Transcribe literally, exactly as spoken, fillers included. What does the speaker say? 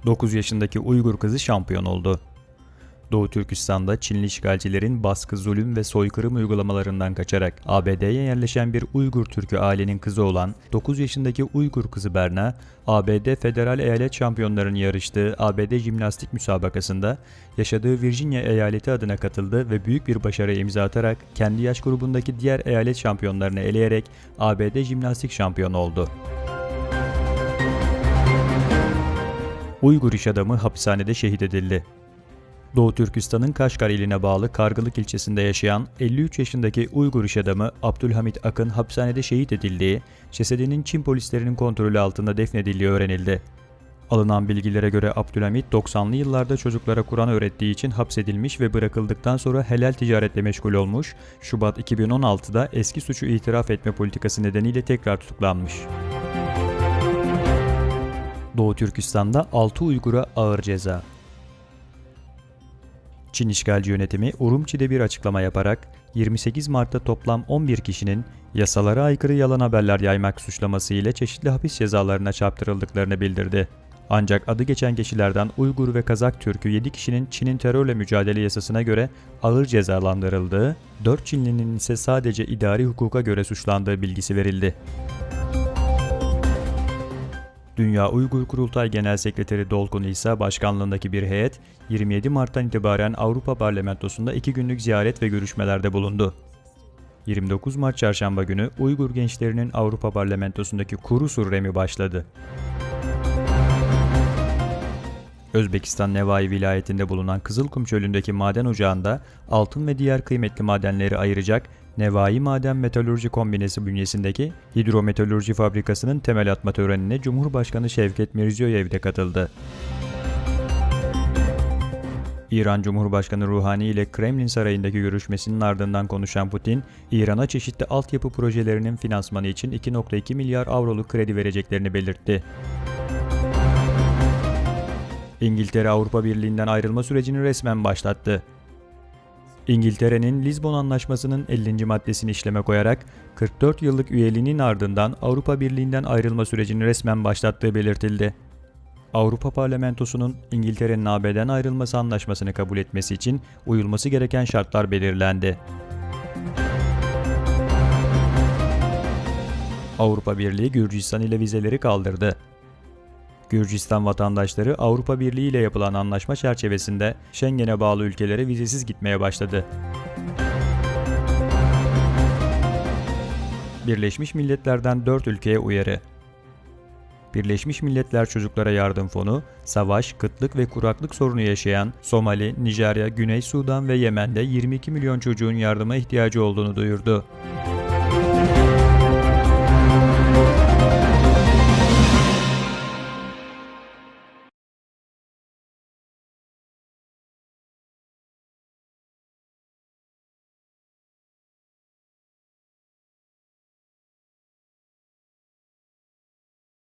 Dokuz yaşındaki Uygur kızı şampiyon oldu. Doğu Türkistan'da Çinli işgalcilerin baskı, zulüm ve soykırım uygulamalarından kaçarak A B D'ye yerleşen bir Uygur Türkü ailenin kızı olan dokuz yaşındaki Uygur kızı Berna, A B D Federal Eyalet Şampiyonlarının yarıştığı A B D jimnastik müsabakasında yaşadığı Virginia eyaleti adına katıldı ve büyük bir başarı imza atarak kendi yaş grubundaki diğer eyalet şampiyonlarını eleyerek A B D jimnastik şampiyonu oldu. Uygur iş adamı hapishanede şehit edildi. Doğu Türkistan'ın Kaşgar iline bağlı Kargılık ilçesinde yaşayan elli üç yaşındaki Uygur iş adamı Abdülhamit Akın hapishanede şehit edildiği, cesedinin Çin polislerinin kontrolü altında defnedildiği öğrenildi. Alınan bilgilere göre Abdülhamit doksanlı yıllarda çocuklara Kur'an öğrettiği için hapsedilmiş ve bırakıldıktan sonra helal ticaretle meşgul olmuş, Şubat iki bin on altıda eski suçu itiraf etme politikası nedeniyle tekrar tutuklanmış. Doğu Türkistan'da altı Uygur'a ağır ceza. Çin işgalci yönetimi Urumçi'de bir açıklama yaparak yirmi sekiz Mart'ta toplam on bir kişinin yasalara aykırı yalan haberler yaymak suçlaması ile çeşitli hapis cezalarına çarptırıldıklarını bildirdi. Ancak adı geçen kişilerden Uygur ve Kazak Türk'ü yedi kişinin Çin'in terörle mücadele yasasına göre ağır cezalandırıldığı, dört Çinlinin ise sadece idari hukuka göre suçlandığı bilgisi verildi. Dünya Uygur Kurultay Genel Sekreteri Dolkun İsa başkanlığındaki bir heyet yirmi yedi Mart'tan itibaren Avrupa Parlamentosu'nda iki günlük ziyaret ve görüşmelerde bulundu. Yirmi dokuz Mart Çarşamba günü Uygur gençlerinin Avrupa Parlamentosu'ndaki Kuru Surremi başladı. Özbekistan Nevai vilayetinde bulunan Kızılkum çölündeki maden ocağında altın ve diğer kıymetli madenleri ayıracak Nevai Maden Metalurji Kombinesi bünyesindeki hidrometalurji fabrikasının temel atma törenine Cumhurbaşkanı Şevket Mirziyoyev de katıldı. İran Cumhurbaşkanı Ruhani ile Kremlin Sarayı'ndaki görüşmesinin ardından konuşan Putin, İran'a çeşitli altyapı projelerinin finansmanı için iki nokta iki milyar avroluk kredi vereceklerini belirtti. İngiltere Avrupa Birliği'nden ayrılma sürecini resmen başlattı. İngiltere'nin Lizbon Anlaşması'nın ellinci maddesini işleme koyarak kırk dört yıllık üyeliğinin ardından Avrupa Birliği'nden ayrılma sürecini resmen başlattığı belirtildi. Avrupa Parlamentosu'nun İngiltere'nin A B'den ayrılması anlaşmasını kabul etmesi için uyulması gereken şartlar belirlendi. Avrupa Birliği Gürcistan ile vizeleri kaldırdı. Gürcistan vatandaşları Avrupa Birliği ile yapılan anlaşma çerçevesinde Schengen'e bağlı ülkelere vizesiz gitmeye başladı. Birleşmiş Milletler'den dört ülkeye uyarı. Birleşmiş Milletler Çocuklara Yardım Fonu, savaş, kıtlık ve kuraklık sorunu yaşayan Somali, Nijerya, Güney Sudan ve Yemen'de yirmi iki milyon çocuğun yardıma ihtiyacı olduğunu duyurdu.